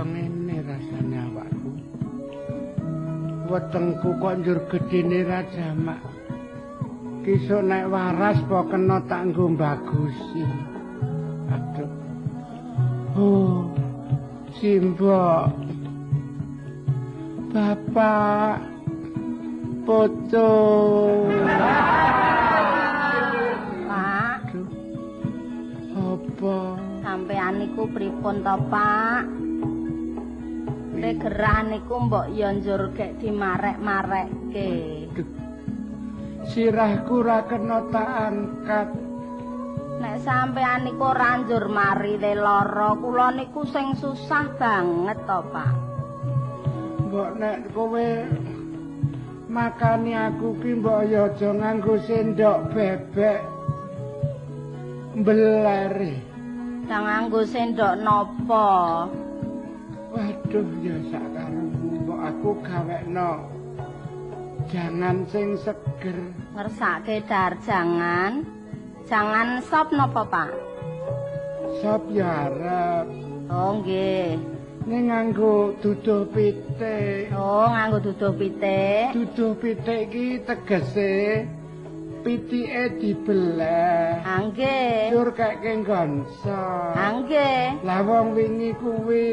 kaya ngene rasane awakku. Wetengku kok njur gedene ra jamak. Kisuk nek waras apa kena tak nggo mbagusi. Aduh. Oh. Simbok. Bapak. Foto. Pak. Apa? Sampean niku pripun to, Pak? Nek gerah niku mbok ya njur gek dimarek-marekke. Sirahku ra kena tak angkat. Nek sampean niku ora njur mari le lara, kula niku sing susah banget to, Pak. Mbok nek kowe makani aku ki mbok ya aja nganggo sendok bebek mbelere. Ta nganggo sendok napa? Waduh ya sak karepmu mbok aku gawekno jangan sing seger. Ngersake dar jangan. Jangan sop napa, Pak? Sop ya arep. Oh nggih. Ning nganggo duduh pitik. Oh, nganggo duduh pitik. Duduh pitik iki tegese pitike dibeleh. Ah nggih. Tur keke nggonso. Ah nggih. Lah wong wingi kuwi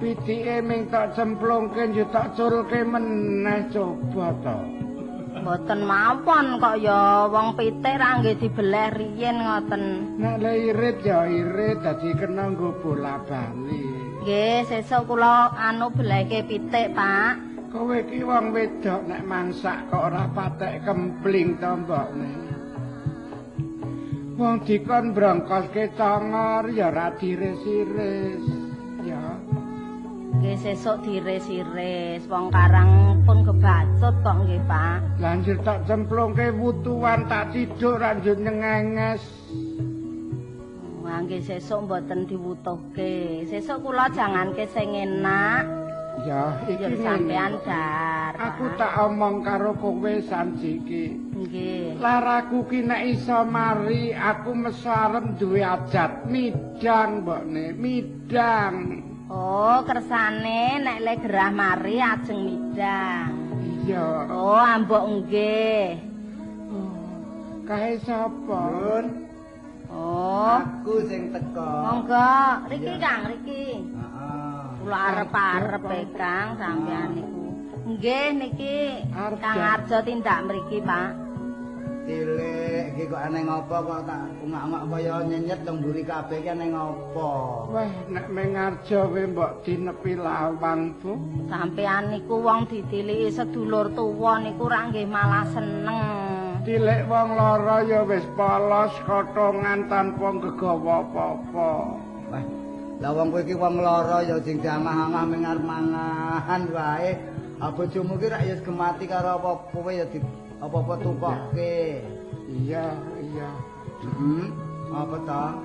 pitike ming tok cemplungke yo tok curke meneh coba to. Mboten mawon kok ya wong pitik ra nggih dibeleh riyin ngoten. Nek le irit ya irit dadi kena nggo bola-bali. Nggih, sesuk kula anu belehke pitik, Pak. Kowe iki wong wedok nek mangsak kok ora patek kempling to mbokne. Wong dikon brongkoske congor ya ora diris-iris, ya. Nggih sesuk diris-iris, wong karang pun kebacut kok nggih, Pak. Lah njur tak cemplungke wutuan tak ciduk ra njur nyengenges. Wah nggih sesuk mboten diwutuhke. Sesuk kula janganke sing enak. Ya, iki sampean dar. Aku tak omong karo kowe Sanji iki. Nggih. Laraku ki nek iso mari, aku meso arep duwe ajat midang mbokne, midang. Oh, kersane nek le gerah mari ajeng midang. Iya. Oh, ambok nggih. Oh, kae sapa? Nun. Oh, aku sing teko. Monggo, riki Kang, riki. Heeh. Kula arep-arep Kang sampean niku. Nggih niki Kang Arjo tindak mriki, Pak. Tilik iki kok aneh ngopo kok tak ungak-ungak kaya nyenyet nang mburi kabeh iki aneh ngopo. Wah, nek meng Arjo kowe mbok dinepi lawang, Bu. Sampean niku wong ditiliki sedulur tuwa niku ra nggih malah seneng. Tilik wong lara ya wis polos kotongan tanpa gegawa apa-apa. Wah, lah wong kowe iki wong lara ya sing diamah-amah ming arep mangan wae. Ah bojomu ki rak ya gemati karo apa kowe ya di apa-apa tukokke. Iya, iya. Heeh. Apa ta?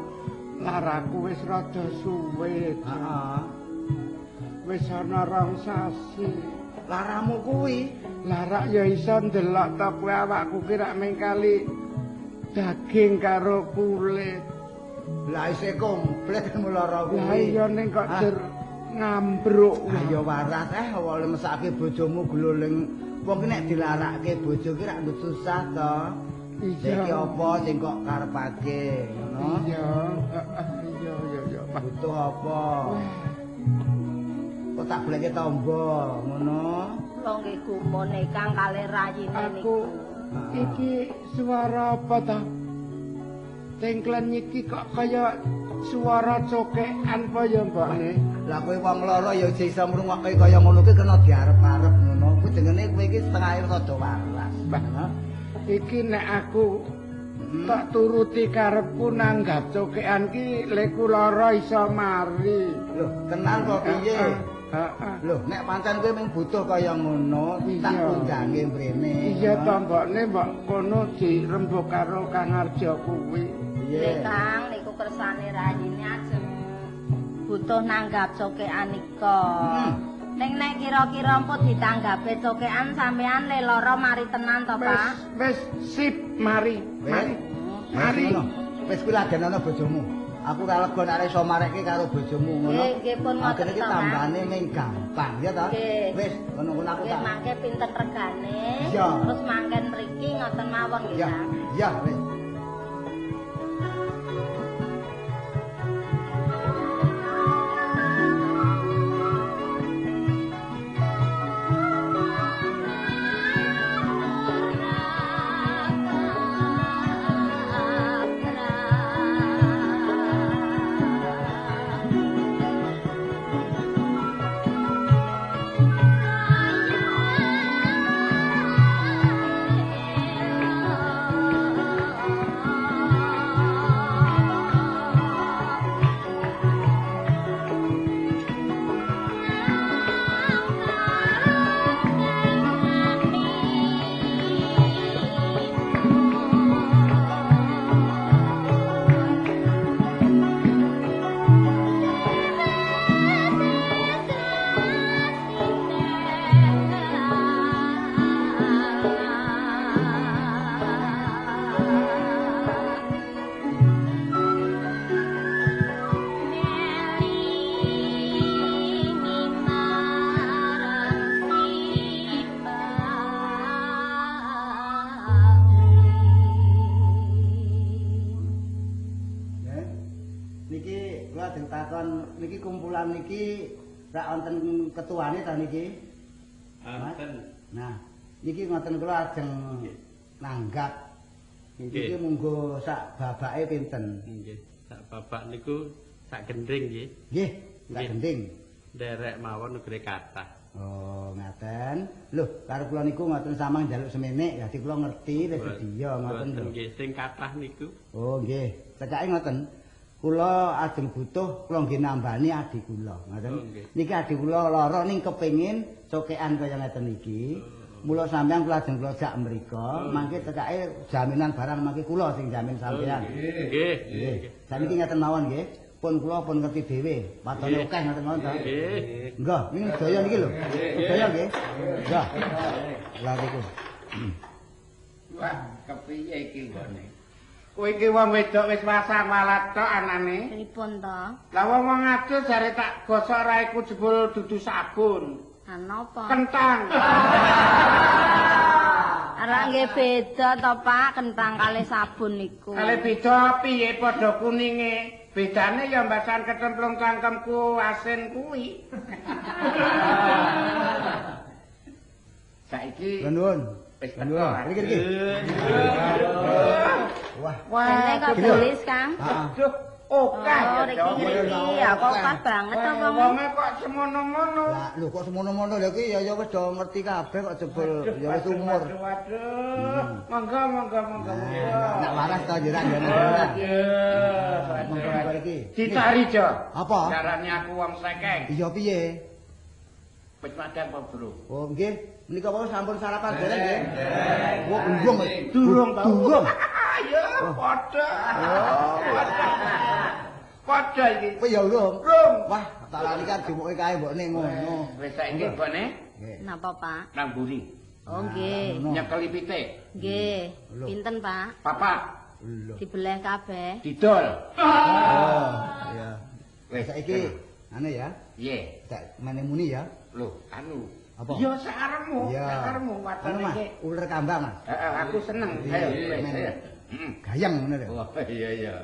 Laraku wis rada suwe. Heeh. Wis ana 2 sasi. Laramu kuwi? Larak ya iso ndelok ta kowe awakku ki rak ming kali daging karo kulit. Lah isih komplit lara kuwi. Lah iya ning kok jer ngambruk. Ah ya waras oleh mesake bojomu gloling. Wong ki nek dilarake bojo ki rak susah to. Iya. Iki apa sing kok karepake ngono? Iya, iya iya iya. Butuh apa? Kok tak goleke tombo ngono? Kula nggih gumune Kang kalih rayine niku. Aku iki suara apa ta? Tengklen iki kok kaya suara cokekan apa ya mbokne? Lah kowe wong lara ya iso ngrungokke kaya ngono ki kena diarep-arep ngono. Kuwi jenenge kowe iki setengah rada waras. Mbah, iki nek aku tak turuti karepku nanggap cokekan ki leku lara iso mari. Lho, tenan kok piye? Heeh. Lho, nek pancen kowe mung butuh kaya ngono, tak undange mrene. Iya to mbokne mbok kono dirembug karo Kang Arjo kuwi. Iya. Kang niku kersane rayine ajeng butuh nanggap cokekan nika. Ning nek kira-kira empuk ditanggape cokekan sampean le lara mari tenan to, Pak? Wis sip mari. Mari. Mari. Wis kuwi lagen ana bojomu. Aku ora lega nek iso marekke karo bojomu ngono. Nggih, nggih pun ngoten iki tambane ning gampang ya ta. Wis ngono-ngono aku tak. Nggih mangke pinten regane. Terus mangken mriki ngoten mawon nggih ta. Iya, wis. Niki kumpulan niki rak wonten ketuane ta niki? Wonten. Nah, niki ngoten kula ajeng nanggap. Niki munggo sak babake pinten? Nggih, sak babak niku sak gendring nggih. Nggih, sak gendring. Nderek mawon negeri kathah. Oh, ngaten. Lho, karo kula niku ngoten samang njaluk semene, dadi kula ngerti wis sedia ngoten lho. Nggih, sing kathah niku. Oh, nggih. Cekake ngoten. Kula ajeng butuh kula nggih nambani adi kula ngoten. Niki adi kula lara ning kepengin cokekan kaya ngeten iki. Mula sampeyan kula ajeng kula jak mriko, mangke cekake jaminan barang mangke kula sing jamin sampeyan. Nggih. Nggih. Saniki ngeten mawon nggih. Pun kula pun ngerti dhewe, patone akeh ngoten mawon to. Nggih. Nggih, niki sedaya niki lho. Sedaya nggih. Nggih. Lha niku. Wah, kepiye iki nggone? Kowe iki wong wedok wis wasang walat tok anane. Pripun to? Lah wong adus jare tak gosok raiku jebul dudu sabun. Ha napa? Kentang. Ora nggih beda to, Pak, kentang kalih sabun niku. Kalih beda piye padha kuninge? Bedane ya mbasan ketemplung cangkemku asin kuwi. Saiki nuwun. Wis teko. Iki iki. Wah. Wah, kok tulis, Kang? Aduh, akeh ya. Riki ya kok akeh banget to wong. Wonge kok semono-mono. Lah, lho kok semono-mono lha iki ya wis do ngerti kabeh kok jebul ya wis umur. Waduh. Monggo monggo monggo. Nak waras to njerak ya. Monggo monggo iki. Dicari jo. Apa? Carane aku wong sekeng. Iya piye? Wis madang apa, Bro? Oh, nggih. Menika wau sampun sarapan dereng nggih? Wah, durung. Durung ta. Durung. Ya, padha. Padha iki. Kowe ya urung? Urung. Wah, tak lali kan dimuke kae mbokne ngono. Wis saiki mbokne. Napa, Pak? Nang mburi. Oh, nggih. Nyekeli pitik. Nggih. Pinten, Pak? Papat. Dibeleh kabeh. Didol. Oh, iya. Wis saiki anu ya. Piye? Tak mene muni ya. Lho, anu. Apa? Ya sakarepmu, sakarepmu wadon iki. Uler kambang, Mas. Heeh, aku seneng. Ayo, ayo. Gayeng ngono lho. Oh, iya iya.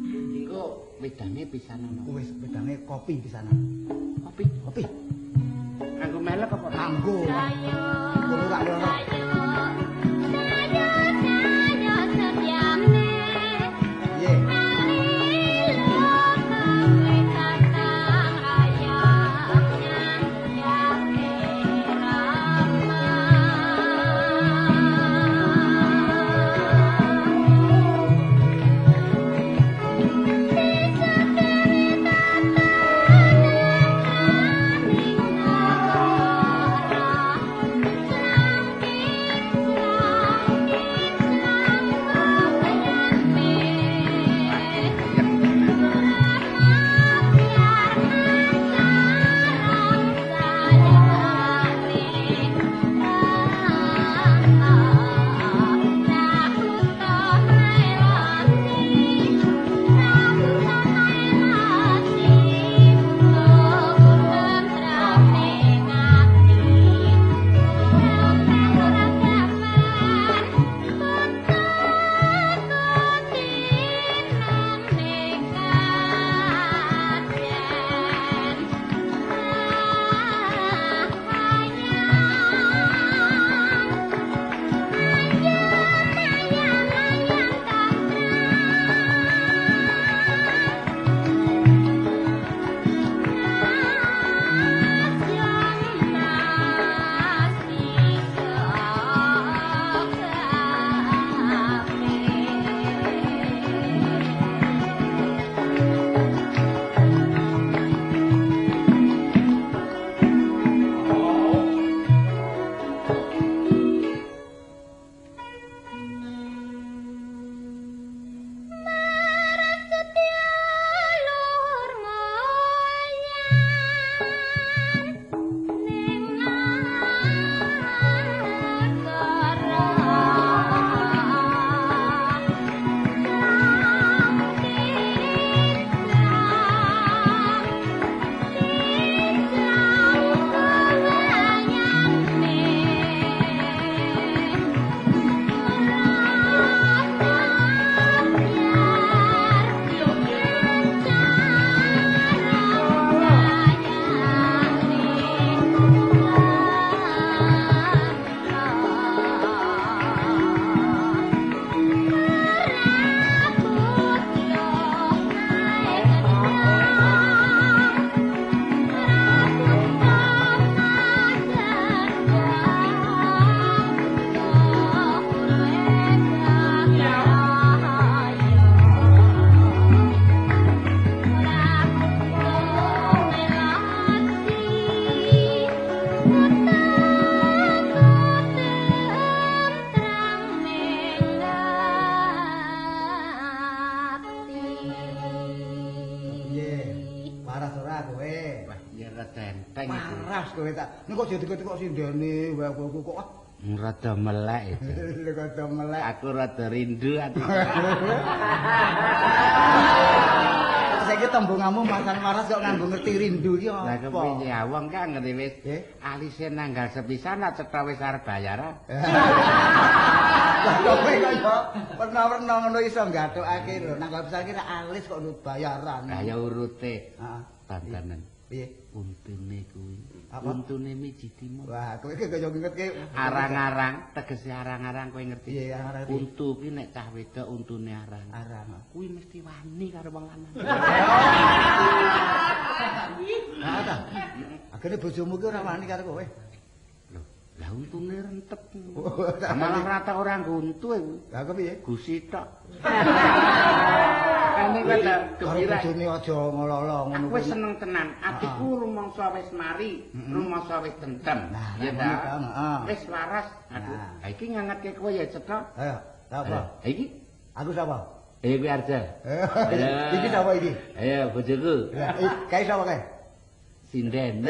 Engko wedange pisanan. Wis wedange kopi pisanan. Kopi, kopi. Nganggo melek apa? Nganggo. Kulo rak loro. Piye? Waras kowe tak. Nek kok dadi kok sindene wae kowe kok rada melek itu. Lho rada melek. Aku rada rindu ati. Saiki tembungamu masan waras kok nganggo ngerti rindu iki apa? Lah kepiye ya wong kang ngerti wis alise nanggal sepisan cetha wis arep bayaran. Lah kowe kaya werna-werna ngono iso nggathukake lho. Nanggal pisan iki alis kok nut bayaran. Lah ya urute. Heeh. Tantanen. Piye? Untune kuwi. Untune miji timur. Wah, kowe iki kaya ngerti arang-arang, tegese arang-arang kowe ngerti. Piye arang-arang? Untu ki nek cah wedok untune arang. Arang. Kuwi mesti wani karo wong lanang. Lah ta. Akhire bojomu ki ora wani karo kowe. Lho, lah untune rentep. Malah rata ora nggo untu iku. Lah kepiye? Gusi tok. Kene kok gembira. Bojone aja ngelolo ngono. Aku wis seneng tenan. Adikku rumangsa wis mari, rumangsa wis tentrem. Ya ta? Wis waras. Aduh, ha iki ngangetke kowe ya cetha. Ayo, sapa? Iki aku sapa? Eh kuwi Arja. Iki sapa iki? Ayo bojoku. Kae sapa kae? Sinden.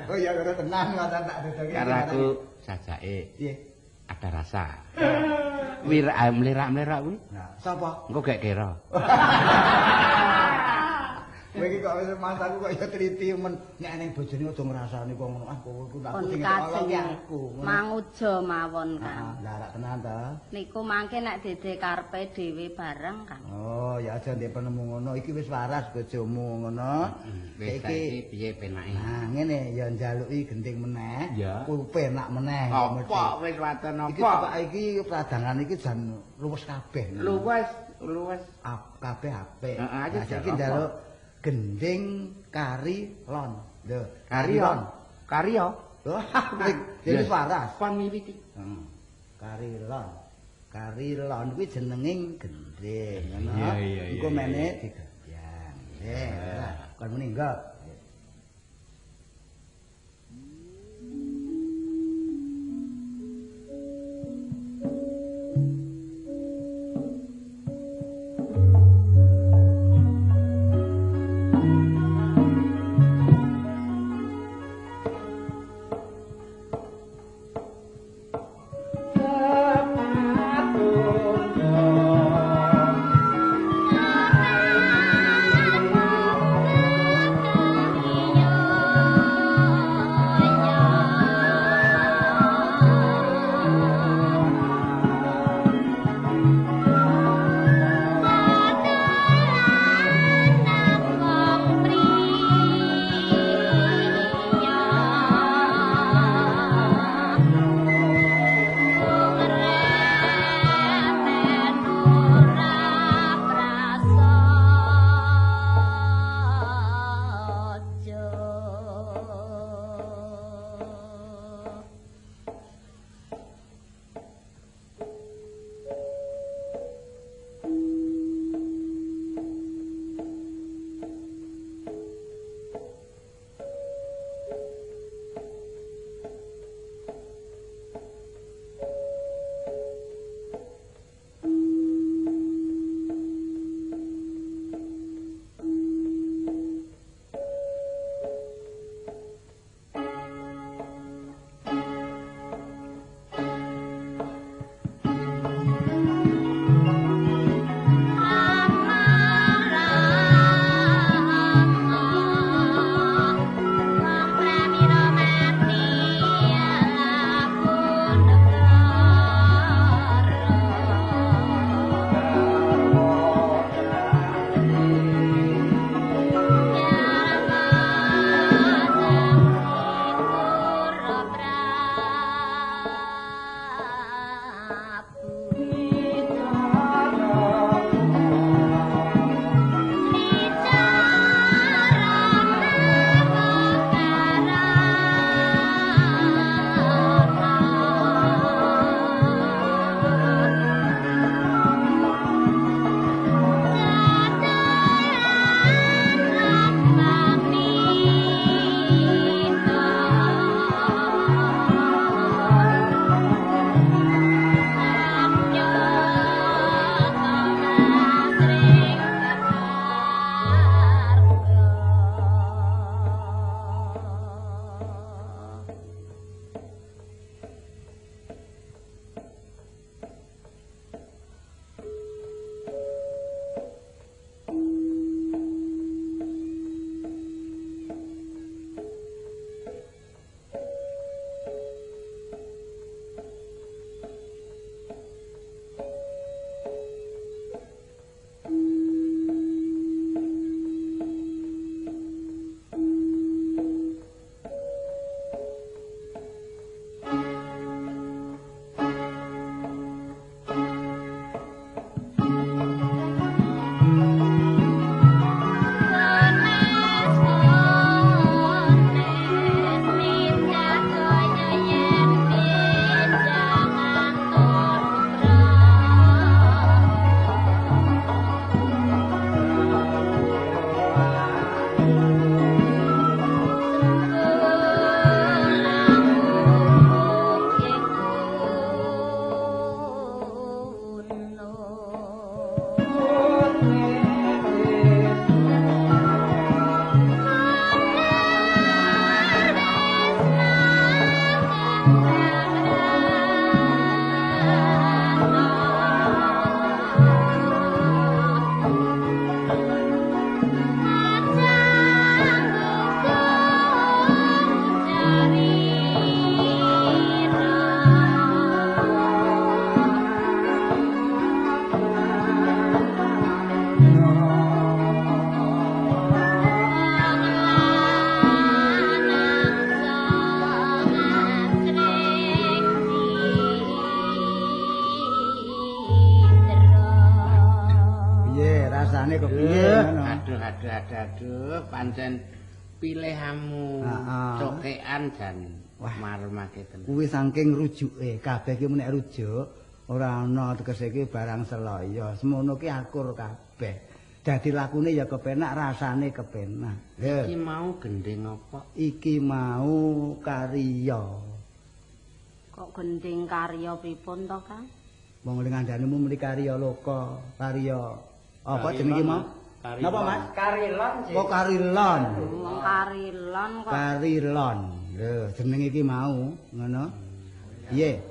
Oh ya ora tenang ngoten tak dodoke. Karo aku sajake. Piye? Ada rasa. Wir mlerak-mlerak kuwi. Nah, sapa? Engko gek kira. Kowe iki kok wis masaku kok ya triti men nek eneng bojone aja ngrasani kok ngono. Ah kowe ku aku sing ngelok aku. Manguja mawon, Kang. Lah rak tenan ta? Niku mangke nek dede karepe dhewe bareng, Kang. Oh, ya aja ndek penemu ngono. Iki wis waras bojomu ngono. Wis saiki piye penake? Nah, ngene ya njaluki gending meneh. Ku penak meneh. Apa wis waton apa? Iki iki pradangan iki jan luwes kabeh. Luwes, luwes. Kabeh apik. Heeh, saiki njaluk gending kari lon. Lho, kari lon. Kari yo. Wah, wis waras. Kon miwiti. Heeh. Kari lon. Kari lon kuwi jenenging gending, ngono. Engko mene digoyang. Nggih, kon muni engko. Thank you. Rasane kepiye ngono. Aduh aduh aduh aduh pancen pilihanmu cokean jan maremake tenan. Kuwi saking rujuke, kabeh ki nek rujuk ora ana tegese ki barang selaya. Semono ki akur kabeh. Dadi lakune ya kepenak, rasane kepenak. Iki mau gendhing apa? Iki mau karya. Kok gendhing karya pripun to, Kang? Wong ngandhanemu muni karya loka, karya apa jenenge mau? Napa, Mas? Karilon. Oh, karilon. Wong karilon kok. Karilon. Lho, jenenge iki mau ngono. Piye?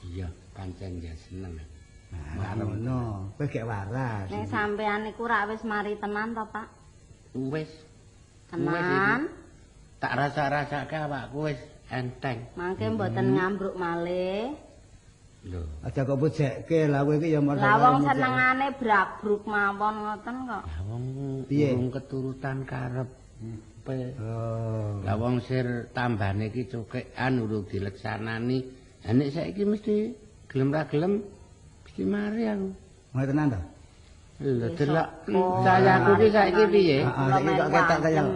Iya, pancen ya seneng. Nah, ngono. Kowe gek waras. Nek sampean niku rak wis mari tenan to, Pak? Wis. Tenan. Tak rasa-rasake awakku wis enteng. Mangke mboten ngambruk malih. Lho, aja kok pujekke lah kowe iki ya Lah wong senengane brabbruk mawon ngoten kok. Lah wong urung keturutan karepe. Oh. Lah wong sir tambane iki cokekan urung dileksanani. Lah nek saiki mesti gelem ra gelem mesti mari aku. Ngono tenan to? Lho delok cahayaku iki saiki piye? Heeh, saiki kok ketok kaya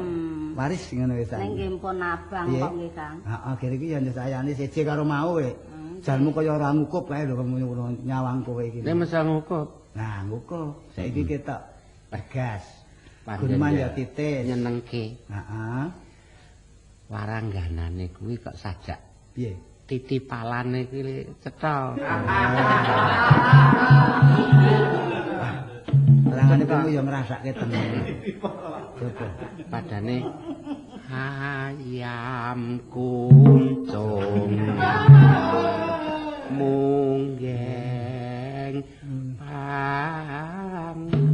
waris ngono wis. Ning nggih pun abang kok nggih, Kang. Heeh, kene iki ya nyayane siji karo mau kowe. Jalmu kaya ora ngukup kae lho nyawang kowe iki. Nek mesa ngukup. Nah, ngukup. Saiki ketok tegas. Guneman ya titis. Nyenengke. Heeh. Warangganane kuwi kok sajak. Piye? Titipalane kuwi cetha. Terangane kuwi ya ngrasake tenan. Coba padane ayam kuncung munggeng pangku.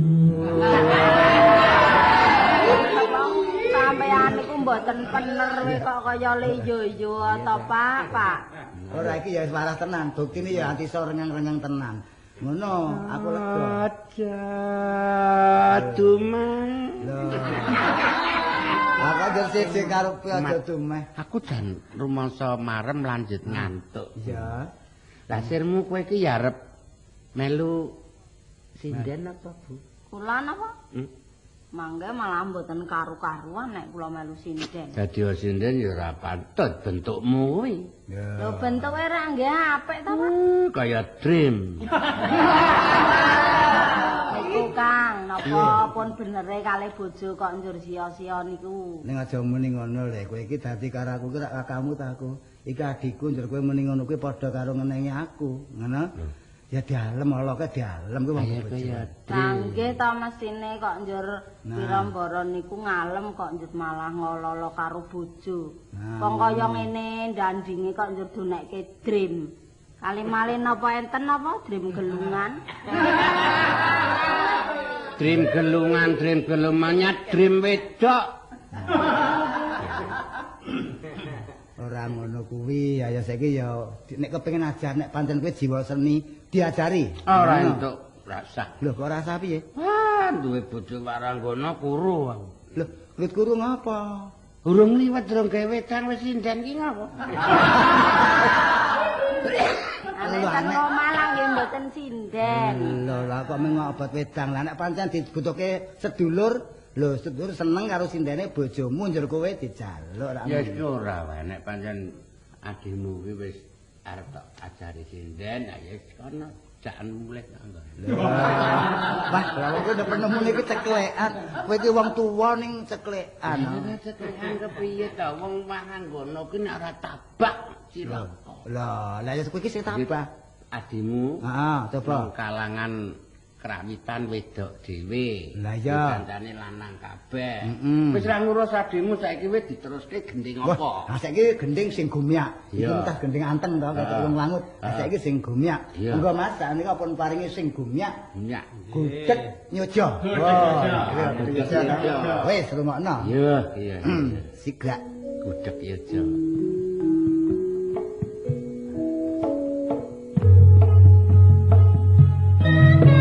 Sampeyan niku mboten pener kok kaya leyo-yo to, Pak, Pak. Ora iki ya wis waras tenan, buktine ya anti iso renyang-renyang tenan. Ngono, aku lega. Aja dumeh. Lho. Aku aja siji karepe aja dumeh. Aku jan rumangsa marem lanjut ngantuk. Iya. Lah sirmu kowe iki ya arep melu sinden apa, Bu? Kula napa? Mangke malah mboten karu-karuan nek kula melu sinden. Dadi sinden ya ora patut bentukmu kuwi. Lho bentuke ra nggih apik to, Pak? Kaya dream. Niku Kang, napa pun benere kalih bojo kok njur sia-sia niku. Ning aja muni ngono lho, kowe iki dadi karo aku ki rak kakangmu ta aku. Iki adikku njur kowe muni ngono kuwi padha karo ngenengi aku, ngono. Ya dialem oloke dialem kuwi wong bojo. Lah nggih ta mesine kok njur pira-mbara niku ngalem kok njur malah ngololo karo bojo. Wong kaya ngene ndandinge kok njur donekke dream. Kali-mali napa enten napa dream gelungan? Dream gelungan, dream gelumannya dream wedok. Ora ngono kuwi, ya saiki ya nek kepengin ajar nek pancen kowe jiwa seni diajari. Ora entuk rasah. Lho kok rasah piye? Ah, duwe bojo waranggana kuru aku. Lho, wit kuru ngapa? Urung liwet durung gawe wedang wis sinden ki ngapa? Nek ten omah lah nggih mboten sinden. Lho, lah kok mung obat wedang. Lah nek pancen dibutuhke sedulur, lho sedulur seneng karo sindene bojomu njur kowe dijaluk ra. Ya wis ora wae nek pancen adimu kuwi wis arep tok ajari sinden, ya wis kono jakan mulih kok. Wah, lha kowe udah penemune iki ceklekan. Kowe iki wong tuwa ning ceklekan. Ceklekan kepiye ta wong waranggono ki nek ora tabak cilaka. Lah, lah ya kowe iki sing tabah. Adimu. Heeh, coba. Kalangan krawitan wedok dhewe. Lah iya. Kancane lanang kabeh. Wis ra ngurus adimu saiki wis diteruske gending apa? Lah saiki gending sing gumyak. Iki entah gending anteng to kaya wong langut. Lah saiki sing gumyak. Monggo Mas, sakniki pun paringi sing gumyak. Gumyak. Gudeg nyojo. Wah, wis rungokno. Iya, iya. Sigrak gudeg nyojo. Ayo.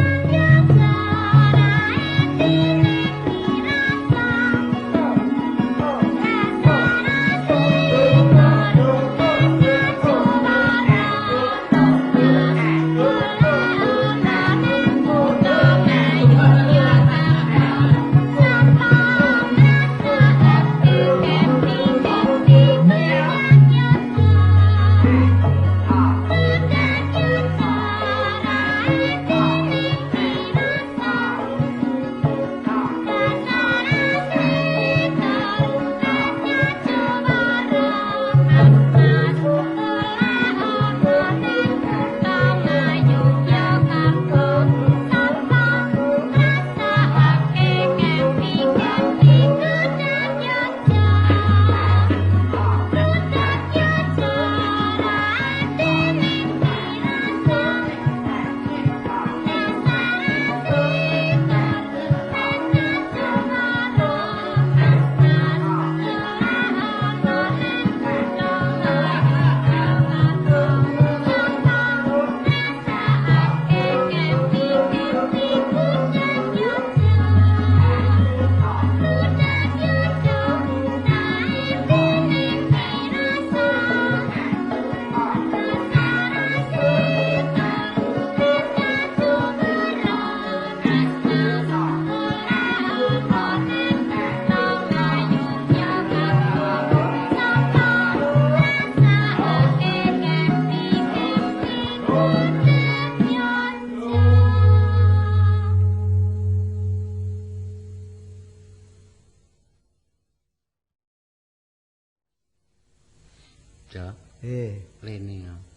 Rene.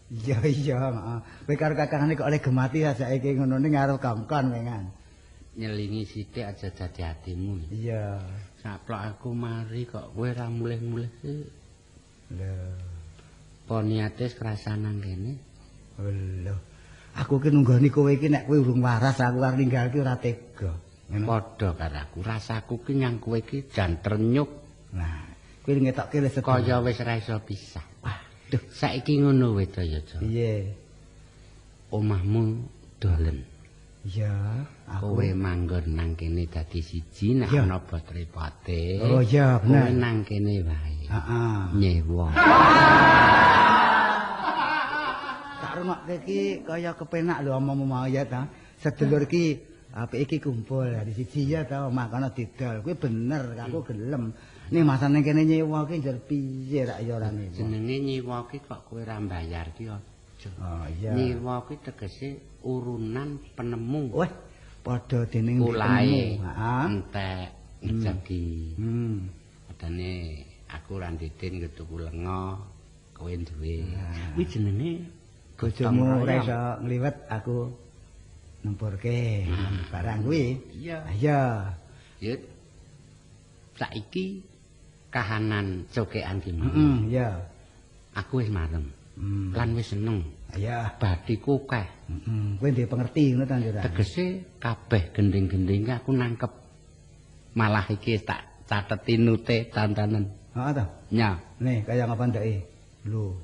Iya iya, heeh. Kowe karo kakangane kok oleh gemati saiki ngono ning arep kongkon wengan. Nyelingi sithik aja dadi atimu. Iya. Saplok aku mari kok kowe ora mulih-mulih sih. Lho. Apa niate krasan nang kene? Lho. Aku ki nunggoni kowe iki nek kowe urung waras aku arep ninggal ki ora tega. Padha karo aku, rasaku ki nyang kowe ki jan trenyuh. Nah, kowe ngetokke wis kaya wis ra iso pisah. Waduh, saiki ngono wae to ya, Jo. Piye? Omahmu dolen. Iya, aku kowe manggon nang kene dadi siji nek ana bot repote. Oh iya, bener. Kowe nang kene wae. Heeh. Nyewa. Tak rungokke iki kaya kepenak lho omongmu mau ya ta. Sedulur ki apik iki kumpul dari siji ya ta, omah kono didol. Kuwi bener, aku gelem. Ning masane kene nyewa ki njer piye rak ya ora nyewa. Jenenge nyewa ki kok kowe ora mbayar ki aja. Oh iya. Nyewa ki tegese urunan penemu. Wah, padha dening penemu. Heeh. Entek ngejagi. Padane aku ora nditen tuku lenga, kowe duwe. Kuwi jenenge bojomu ora iso ngliwet aku nempurke barang kuwi. Iya. Iya. Ya. Saiki kahanan cokekan ki mau. Heeh, iya. Aku wis marem. Lan wis seneng. Iya. Bathiku akeh. Heeh, kowe duwe pengerti ngono ta, Ndura? Tegese kabeh gending-gending aku nangkep. Malah iki tak cateti nute tantanen. Heeh ta? Nya. Nih, kaya ngapa ndeke? Lho.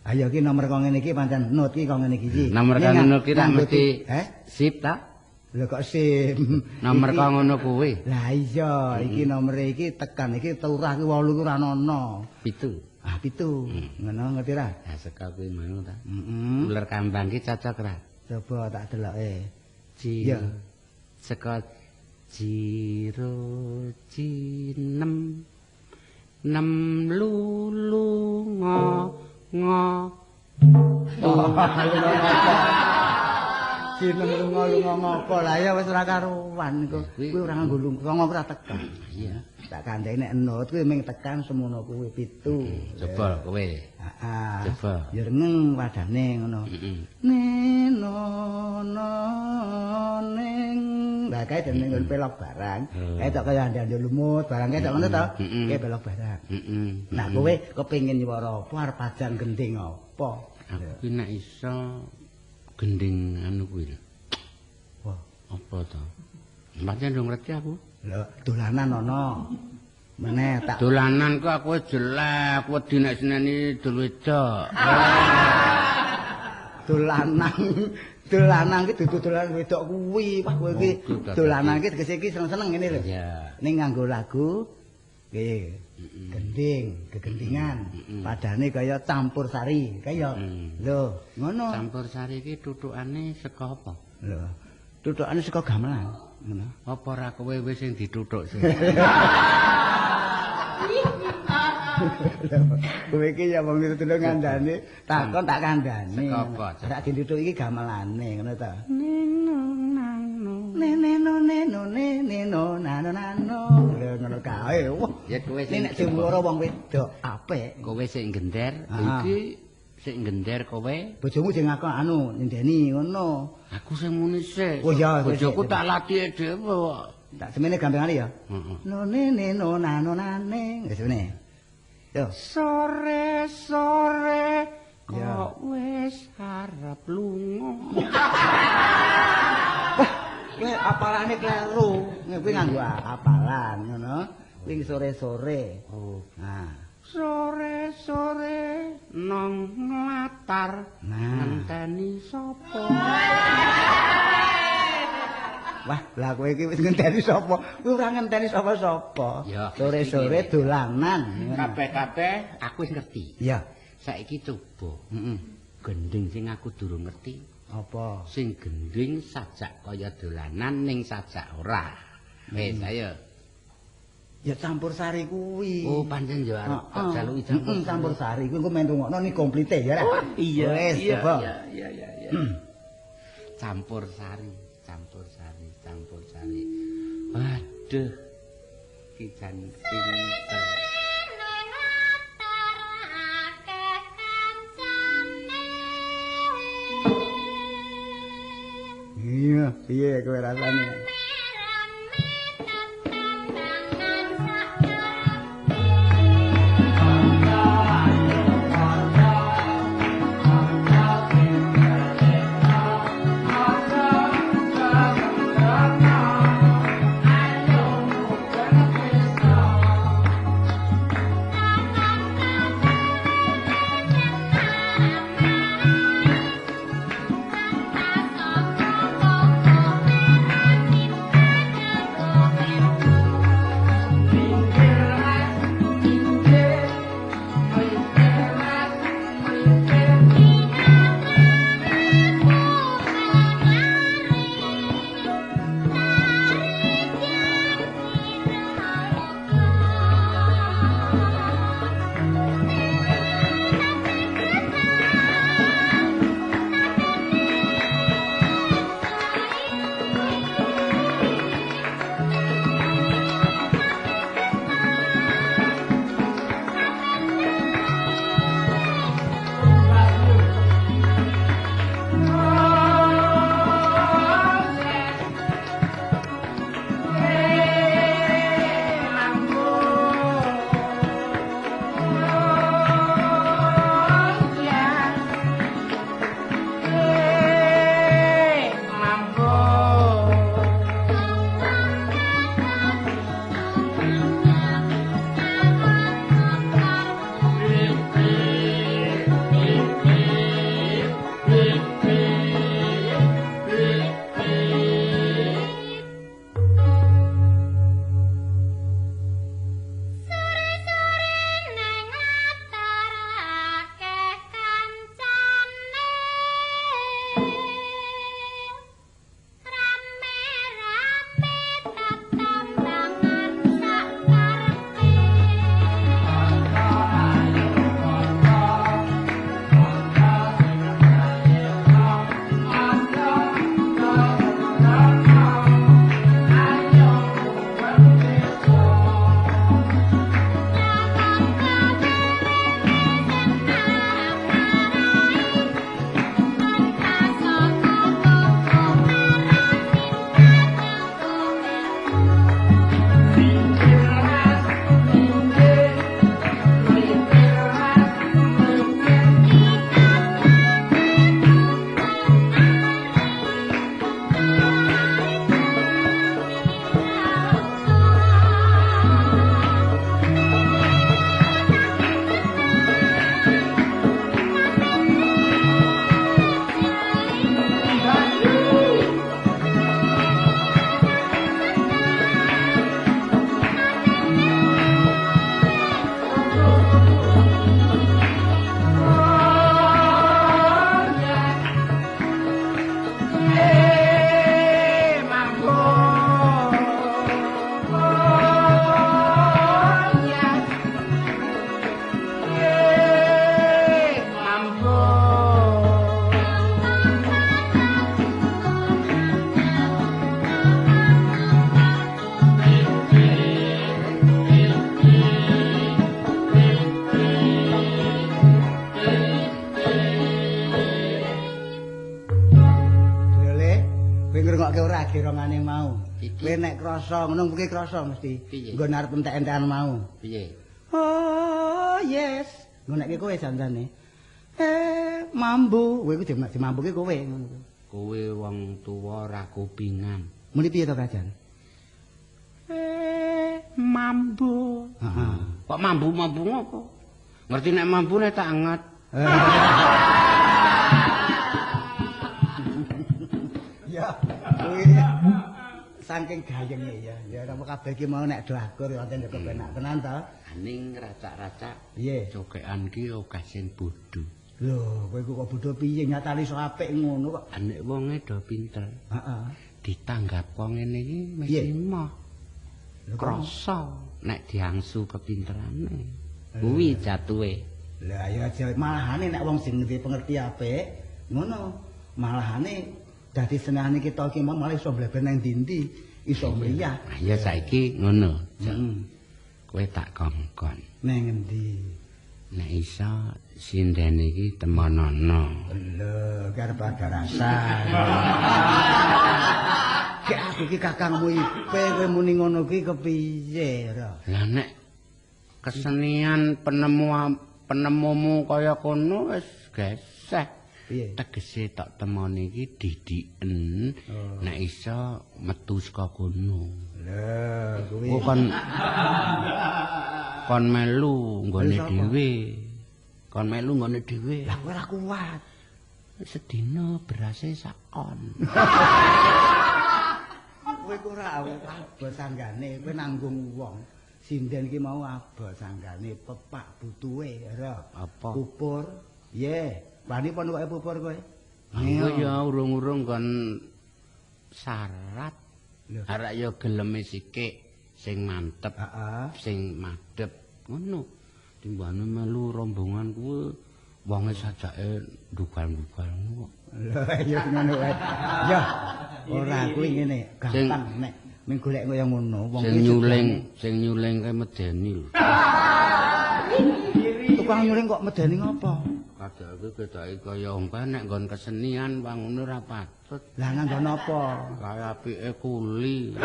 Ayo iki nomor kok ngene iki pancen nut iki kok ngene iki. Nomor kok ngono ki tak mesti sip ta? Lho kok sip. Nomor kok ngono kuwi. Lah iya, iki nomere iki tekan iki turah ki 8 ki ora ana. 7. Ah 7. Ngono ngerti ra? Ha saka kuwi mau ta. Heeh. Uler kambang ki cocok ra? Coba tak deloke. Iya. Saka 0 6 6 lulu ngo ngo. Jeneng lunga-lunga ngopo lah ya wis ora karuan iku. Kuwi ora nganggo lunga ora tekan. Iya. Tak kandhani nek enut kuwi ming tekan semono kuwi 7. Coba kowe. Heeh. Coba. Ya rengeng wadane ngono. Neno no ning. Lah kae jeneng nggon pelok barang. Kae tok kaya andhe lumut barang kae tok ngono to. Kae pelok barang. Heeh. Nah kowe kepengin nyuwara apa arep pajang gending apa? Aku nek iso gending anu kuwi lho. Wah, apa to? Pancen ndung ngerti aku. Lho, dolanan ana. Meneh tak dolanan kok aku jelek, wedi nek seneni dol wedok. Dolanan, dolanan ki dudu dolanan wedok kuwi. Wah, kowe iki dolanan ki tegese iki seneng-seneng ngene lho. Iya. Ning nganggo lagu nggih. Gending, gegendingan, padane kaya campur sari, kaya lho, ngono. Campur sari iki tutukane saka apa? Lho, tutukane saka gamelan, ngono. Apa ora kowe wis sing ditutuk sih? Kowe iki ya wong itu ngandani, takon tak kandhani. Saka apa? Sak ditutuk iki gamelane, ngono ta. Neno nano. Neno neno neno nano nano. Lho ngono kae. Wah, ya kowe sing nek diwara wong wedok apik. Kowe sing gender, iki sing gender kowe. Bojomu sing ngaku anu nyendeni ngono. Aku sing muni sik. Oh iya, bojoku tak latih dhewe kok. Tak semene gampangane ya. Heeh. No nene no nano nane. Wis semene. Yo. Sore-sore kok wis arep lunga. Kowe apalane kleru. Kuwi nganggo apalan ngono. Kuwi sore-sore. Oh. Nah, sore-sore nang latar ngenteni sapa? Wah, lah kowe iki wis ngenteni sapa? Kowe ora ngenteni sapa-sapa. Sore-sore dolanan. Kabeh-kabeh aku wis ngerti. Iya. Saiki coba. Heeh. Gending sing aku durung ngerti. Apa? Sing gending sajak kaya dolanan ning sajak ora. Wis, ayo. Ya campur sari kuwi. Oh, pancen ya arep tak jaluki campur sari kuwi engko men rungokno ni komplite ya ra. Iya. Wis, coba. Iya. Campur sari, campur sari, campur sari. Waduh. Ki jan pinter. Iya, piye kowe rasane? Gerongane mau. Kowe nek krasa ngono mungkin krasa mesti. Nggo arep entek-entekan mau. Piye? Oh, yes. Nggo nek kowe jantane. Mambu. Kowe iku dimambuke kowe ngono. Kowe wong tuwa ora kupingan. Muni piye to, Kajan? Mambu. Heeh. Kok mambu-mambu ngopo? Ngerti nek mambune tak anget. Ya. Saking gayenge ya. Ya napa kabeh iki mau nek do akur wonten yo kepenak tenan to. Aning racak-racak. Piye? Cokekan ki akeh sing bodho. Lho, kowe kok bodho piye nyatane iso apik ngono kok. Nek wonge do pinter. Heeh. Ditanggap kok ngene iki mesti emoh. Krasa nek diangsu kepinterane. Kuwi jatuhe. Lah ya aja malahane nek wong sing ngerti pengerti apik ngono. Malahane dadi senengane kita iki mau malah iso bleber nang ndi-ndi, iso mriyah. Ya saiki ngono. Kowe tak kongkon. Nang endi? Nek iso sindene iki temonono. Lho, karep ada rasa. Aku ki kakangmu Ipe kowe muni ngono ki kepiye ora? Lah nek kesenian penemumu kaya kono wis geseh. Piye? Tegese tok temoni iki didiken nek iso metu saka kono. Lha kuwi. Oh kon melu nggone dhewe. Kon melu nggone dhewe. Lah kowe ora kuat. Sedina berase sak on. Kowe ku ora abot sanggane, kowe nanggung wong. Sinden ki mau abot sanggane pepak butuhe, ora. Apa? Pupur. Ye, wani apa nuwake pupur kowe? Iya ya urung-urung kon syarat. Arek ya geleme sikik sing mantep, sing madhep ngono. Timbane melu rombongan kuwi wonge sajake ndugal-ndugal ngono kok. Lho ya ngono wae. Ya ora kuwi ngene, gampang nek mung golek kaya ngono wong sing nyuling kae medeni lho. Tukang nyuling kok medeni ngopo? Kadake ketoke kaya wong kae nek nggon kesenian wangune ora patut. Lah nang nggon apa? Kaya apike kuli.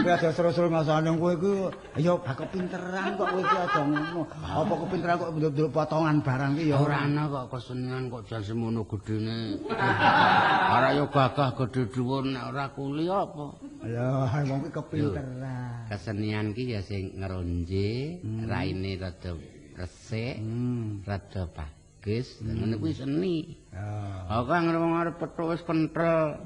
Kowe aja seru-seru ngasane kowe iku ya bak kepinteran kok kowe iki aja ngono. Apa kepinteran kok nduk-nduk potongan barang ki ya ora ana kok kesenian kok jan semono gedene. Ora ya gagah gedhe dhuwur nek ora kuli apa? Lho wong kuwi kepinteran. Kesenian ki ya sing ngeronje, raine rada resik, rada bagus, ngono kuwi seni. Ha kok wong arep petuk wis kenthel.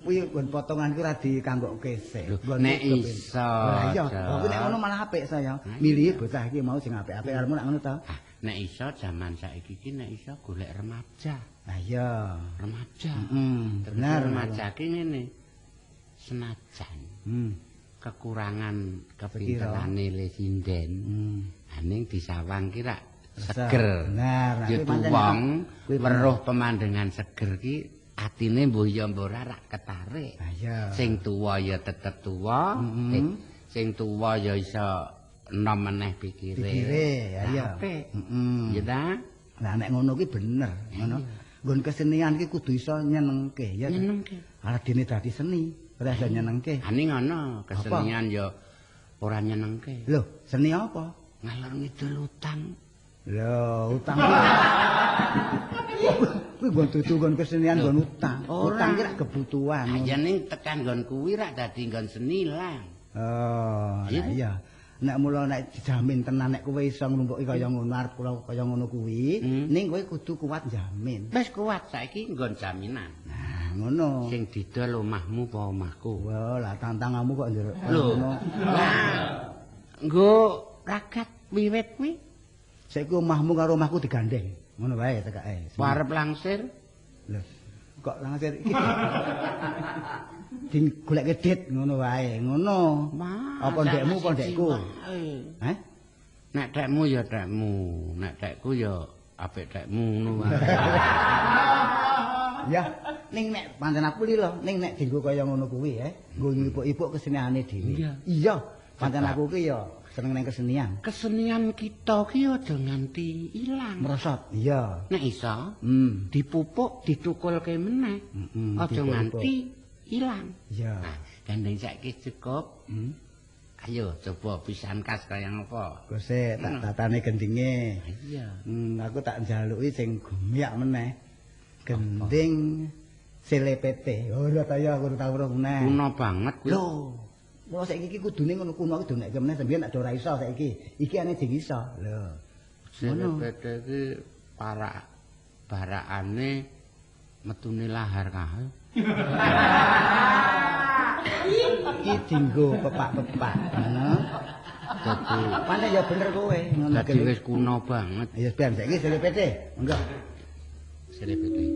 Kuwi nggon potongan kuwi ora dikanggokke sik. Nek iso. Lah iya, kuwi nek ngono malah apik saya. Milih bocah iki mau sing apik-apik arepmu nek ngono ta. Nek iso jaman saiki iki nek iso golek remaja. Lah iya, remaja. Bener remaja ki ngene. Senajan kekurangan kepinterane le sinden, aning disawang ki rak seger. Bener. Ya wong weruh pemandangan seger ki atine mbuh ya mbuh ora rak ketarik. Sing tuwa ya tetep tuwa, sing tuwa ya iso enom meneh pikire. Pikire, ya iya. Ya ta? Lah nek ngono ki bener, ngono. Nggon kesenian ki kudu iso nyenengke, ya. Nyenengke. Ala dene dadi seni, ora iso nyenengke. Ane ngono, kesenian ya ora nyenengke. Lho, seni apa? Ngalor ngidul utang. Lho, utang kuwi nggon dudu nggon kesenian nggon utang. Utang ki rak kebutuhan. Ha ya ning tekan nggon kuwi rak dadi nggon seni lah. Oh, iya. Nek mula nek dijamin tenan nek kowe iso nglumpuki kaya ngono arep kula kaya ngono kuwi, ning kowe kudu kuat jamin. Wis kuat saiki nggon jaminan. Nah, ngono. Sing didol omahmu apa omahku? Wah, lah tantanganmu kok njeruk ngono. Lah, nggo ragat wiwit kuwi. Saiki omahmu karo omahku digandeng. Ngono wae tekake. Arep langsir. Lho, kok langsir iki? Digoleke dit ngono wae, ngono. Apa ndekmu apa ndekku? Heh? Nek tekmu ya tekmu, nek tekku ya apik tekmu ngono wae. Ya, ning nek pancen aku li lho, ning nek dienggo kaya ngono kuwi, nggo ngipuk-ipuk keseniane dhewe. Iya, pancen aku ki ya seneng nang kesenian. Kesenian kita ki aja nganti ilang. Merosot. Iya. Nek iso, dipupuk, ditukulke meneh. Aja nganti ilang. Iya. Nah, gandeng saiki cukup. Ayo coba pisan kas kaya ngapa? Kose tak tatane gendinge. Iya. Aku tak njaluki sing gumyak meneh. Gending selepete. Ora ta ya aku ora tau weruh meneh. Kuno banget kuwi. Lho. Mula saiki iki kudune ngono kuno iki donekke meneh sampeyan nek ora iso saiki. Iki ane sing iso. Lho. Selepete iki barakane metune lahar kae. Iki dinggo pepak-pepak, ngono. Dadi pancen ya bener kowe, ngono. Dadi wis kuno banget. Ya ben saiki selepete. Monggo. Selepete.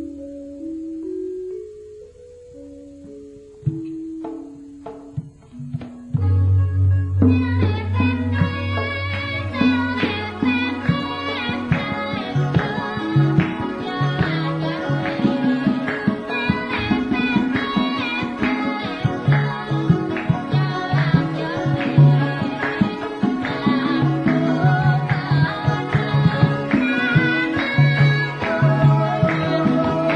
Oh,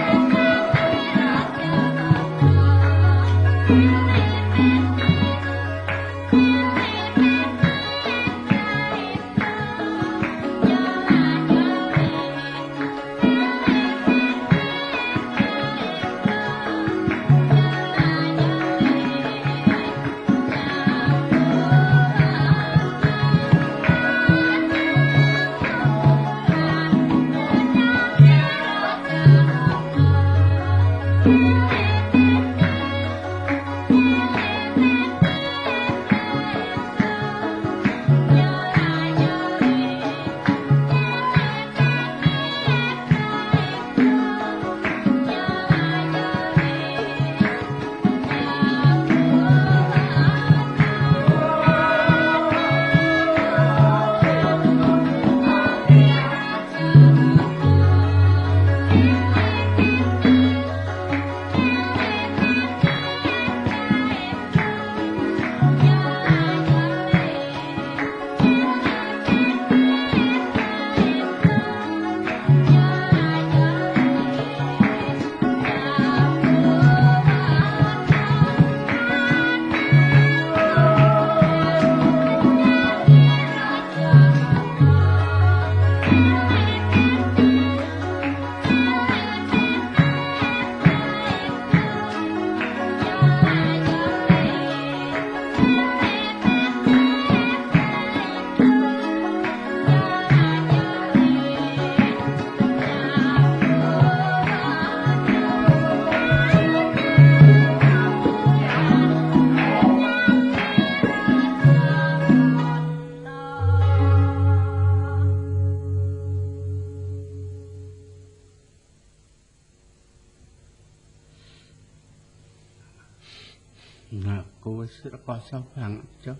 Aku wis rekoso banget, Cok.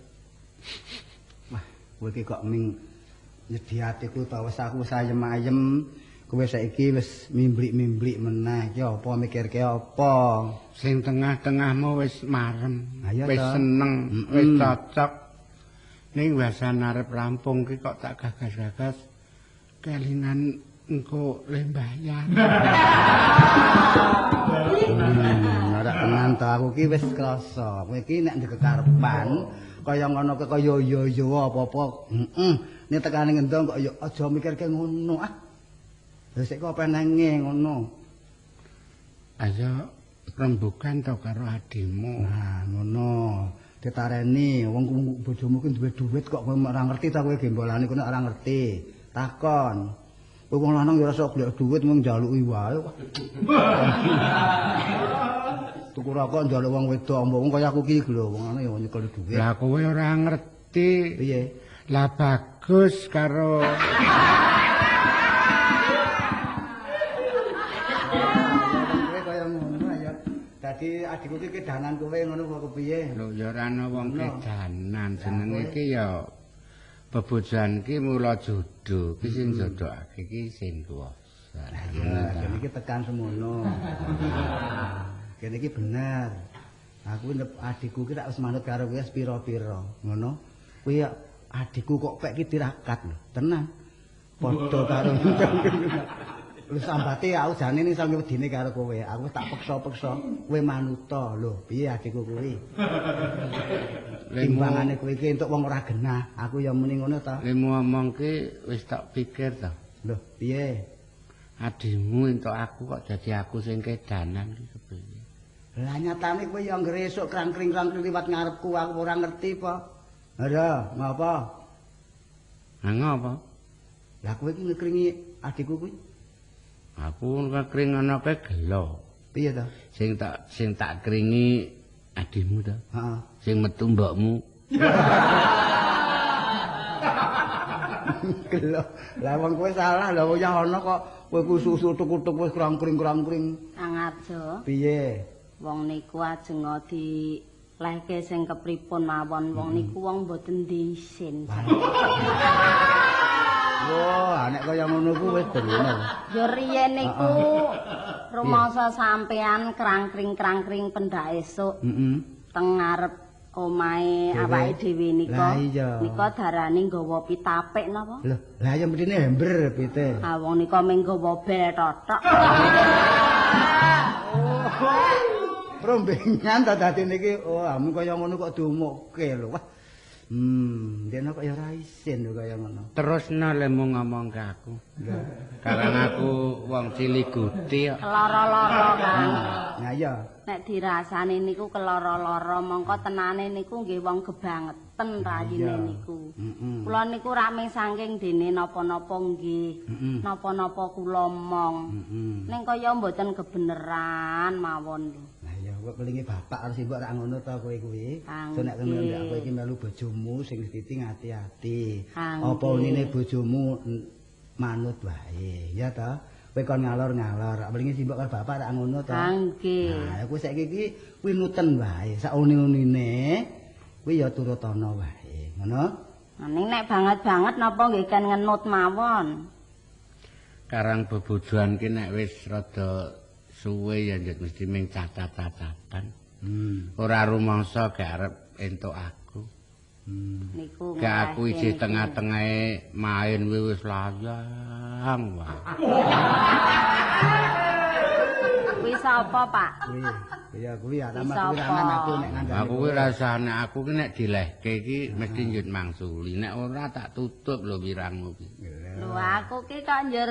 Wah, kowe iki kok ming nyedhi atiku ta wis aku wis ayem-ayem. Kowe saiki wis mimblik-mimblik meneh. Iki apa mikirke apa? Sing tengah-tengahmu wis marem, wis seneng, wis cocok. Ning wasan arep rampung ki kok tak gagas-gagas kelingan engko le mbayar. Ora tenan ta aku ki wis krasa. Kowe iki nek ndek kekarepan kaya ngono kaya yo-yo apa-apa. Heeh. Nek tekane ngendong kok yo aja mikirke ngono ah. Lha sik kok penenge ngono. Ayo rembukan to karo adimu. Nah, ngono. Ditareni wong bojomu ki duwe dhuwit kok kowe ora ngerti ta kowe gembolane kono ora ngerti. Takon. Kowe wong lanang ya ora sok golek dhuwit mung njaluki wae. Tuku rokok njaluk wong wedok, mbok wong kaya aku ki lho, wong lanang ya nyekel dhuwit. Lah kowe ora ngerti. Piye? Lah bagus karo kowe kaya ngono ya. Dadi adikku ki kedanan kowe ngono apa kepiye? Lho ya ora ana wong kedanan, jenenge iki ya bebojoan ki mula jodoh, ki sing jodhokake ki sing kuwasa. Ya, kene iki tekan semono. Kene iki bener. Aku adikku ki tak wis manut karo kowe wis pira-pira, ngono. Kuwi adikku kok pek ki tirakat lho, tenan. Padha karo lho sambate aku jane ning sampe wedine karo kowe. Aku tak peksa-peksa kowe manuta lho. Piye adikku kuwi? Timbangane kowe iki entuk wong ora genah. Aku ya muni ngono ta. Lemu omong ki wis tak pikir ta. Lho, piye? Adimu entuk aku kok dadi aku sing kedanan ki kepiye? Lah nyatane kowe ya anggere esuk krangkring-krangkring liwat ngarepku aku ora ngerti apa. Ora, ngapa? Lah ngapa? Lah kowe iki ngekringi adikku kuwi. Aku ngekring ana kowe gelo. Piye ta? Sing tak kringi adimu ta? Heeh. Sing metu mbokmu. Gelo. Lah wong kowe salah lha ya ana kok kowe kususu tuk-tuk wis krangkring-krangkring. Angarjo. Piye? Wong niku ajeng di lehke sing kepripun mawon wong niku wong mboten diisin. Wah, nek kaya ngono ku wis bener. Ya riyen niku rumangsa sampean krangkring-krangkring pendak esuk. Heeh. Teng ngarep omahe awake dhewe nika. Nika darane nggawa pitapik napa? Lho, lah ya mestine ember pite. Ah wong nika mung nggawa bel totok. Oh. Rombengan ta dadi niki. Oh, amu kaya ngono kok diumukke lho. Wah. Dene kok ya ora isin lho kaya ngono. Terusno lemu ngomong ke aku. Karang aku wong cilik guti kok. Keloro-loro, Kang. Nah iya. Nek dirasani niku keloro-loro mongko tenane niku nggih wong gebangeten rayine niku. Kula niku rak ming saking dene napa-napa nggih. Napa-napa kula mong. Ning kaya mboten kebeneran mawon lho. Lah iya kok kelinge bapak harus mbok rak ngono ta kowe kuwi. So nek ngendak kowe iki melu bojomu sing sithik ati-ati. Apa unine bojomu manut wae, ya ta? Kowe kon ngalor-ngalor, welingi simbok karo bapak rak ngono ta. Nggih. Nah, aku saiki iki kuwi nuten wae, sak uni-unine kuwi ya turutana wae, ngono. Ning nek banget-banget napa nggih kan ngenut mawon. Karang bebojoan ki nek wis rada suwe ya njut mesti ming cacat-cacatan. Ora rumangsa gak arep entuk aku. Niku gak aku isih tengah-tengahe main wis layang wae. Kuwi sapa, Pak? Kuwi. Ya kuwi ya tambah kuwirangan aku nek ngandani. Aku kuwi rasane aku ki nek dilehke iki mesti njut mangsuli. Nek ora tak tutup lho wirangmu ki. Lho aku ki kok njur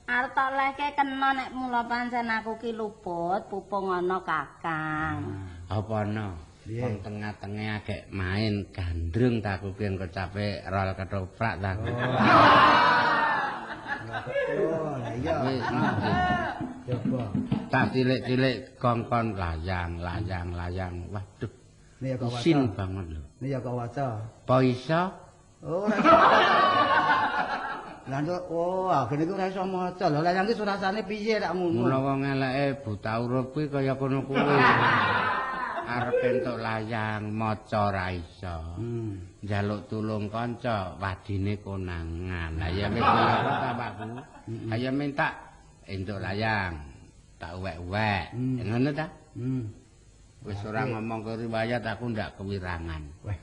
arep tok lehke kena nek mula pancen aku ki luput pupung ana Kakang. Apa ana? Wong tengah-tengah agek main gandrung ta aku ki engko cape rol ketoprak ta. Oh, lah iya. Coba. Tak cilik-cilik kongkon layang, layang, layang. Waduh. Ini ya kok waca. Isin banget lho. Ini ya kok waca. Apa iso? Oh, ora. Lah nduk, oh, agene iki ora iso maca. Lho layang iki surasane piye rak ngono. Mula wong eleke buta huruf kuwi kaya kono kuwi. Arep entuk layang maca ora iso. Njaluk tulung kanca wadine konangan. Lah ya wis loro ta Pakku. Ayo minta entuk layang. Tak uwek-uwek. Ngono ta? Wis ora ngomong ke riwayat aku ndak kewirangan. Weh,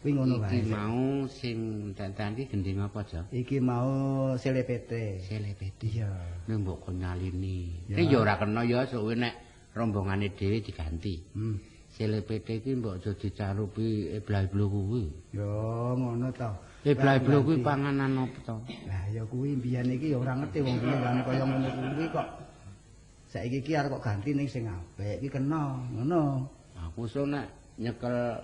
kuwi ngono wae. Iki mau sing dandan iki gending apa, Jo? Iki mau selepete. Selepete. Iya. Nek mbok kon nyalini. Iki ya ora kena ya suwe nek rombongane dhewe diganti. Selepete iki mbok aja dicarupi ebla-eblo kuwi. Ya ngono ta. Ebla-eblo kuwi panganan apa to? Lah ya kuwi mbiyen iki ya ora ngerti wong piye kaya ngono kuwi kok. Saiki iki arep kok ganti ning sing apik iki kena ngono. Aku so nek nyekel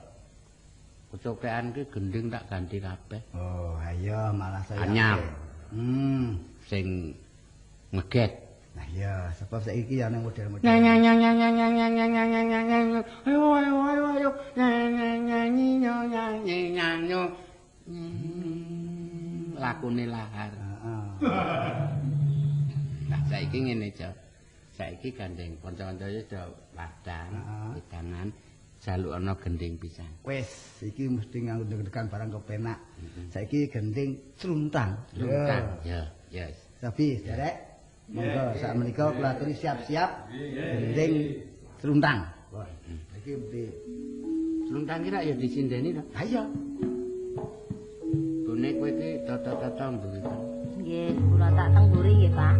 kecokean ki gending tak ganti kabeh. Oh, ayo malah saya. Anyar. Sing ngeget. Nah iya, sebab saiki ya ning model-model. Nyanyi nyanyi nyanyi nyanyi nyanyi. Ayo ayo ayo ayo. Nyanyi nyanyi nyanyi nyanyi. Lakune lahar. Heeh. Nah saiki ngene, Jo. Saiki gandeng kanca-kanca wis do padang, wedangan jaluk ana gending pisan. Wis, iki mesti nganggo deg-degan barang kepenak. Saiki gending cluntang. Cluntang. Ya, yes. Tapi derek monggo sak menika kula aturi siap-siap gending cluntang. Wah, iki mesti cluntang ki rak ya disindeni to. Ha iya. Bune kowe iki tata-tata mburi. Nggih, kula tak tengguri nggih, Pak.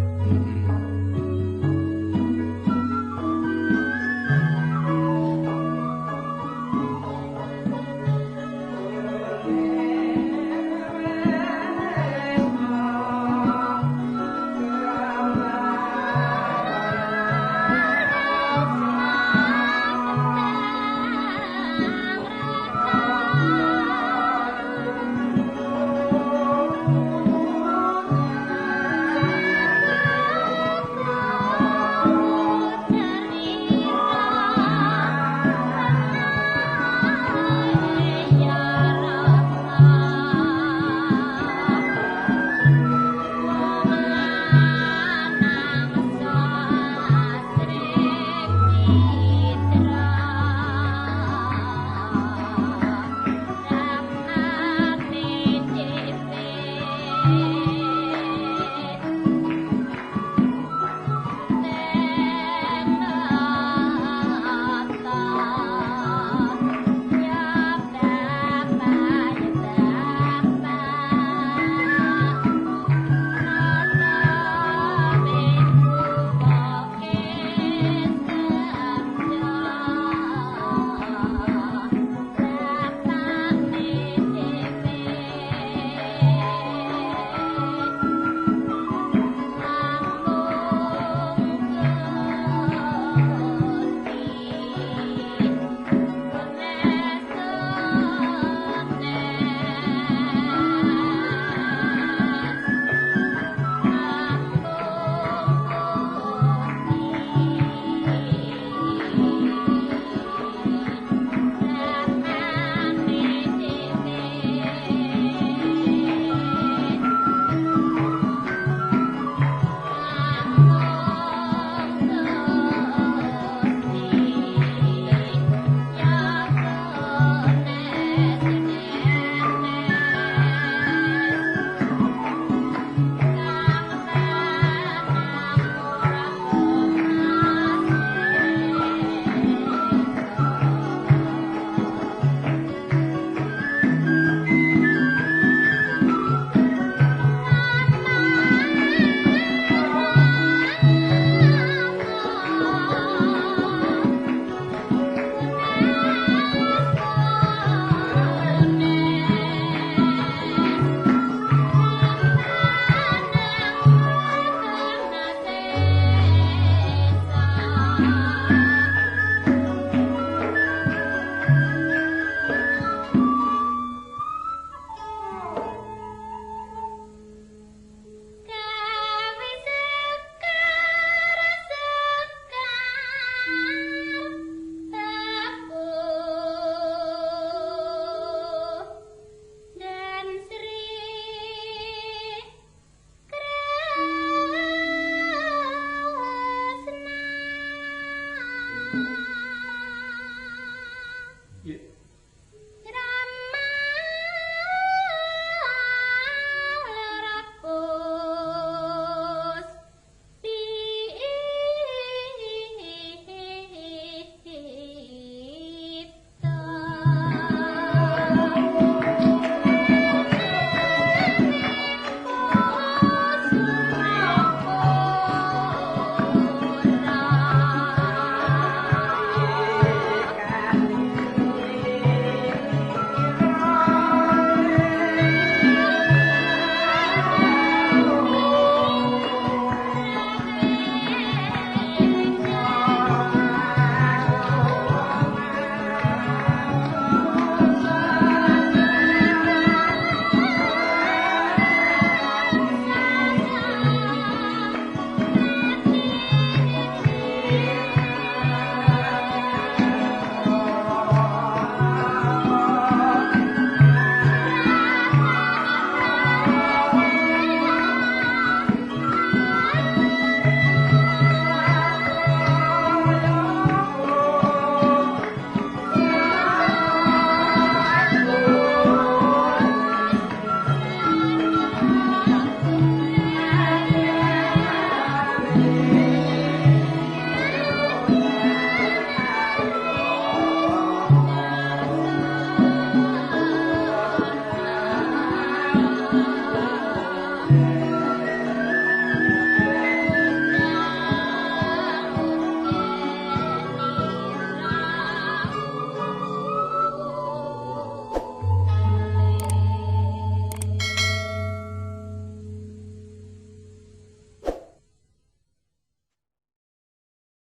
Dan Sri Kresna.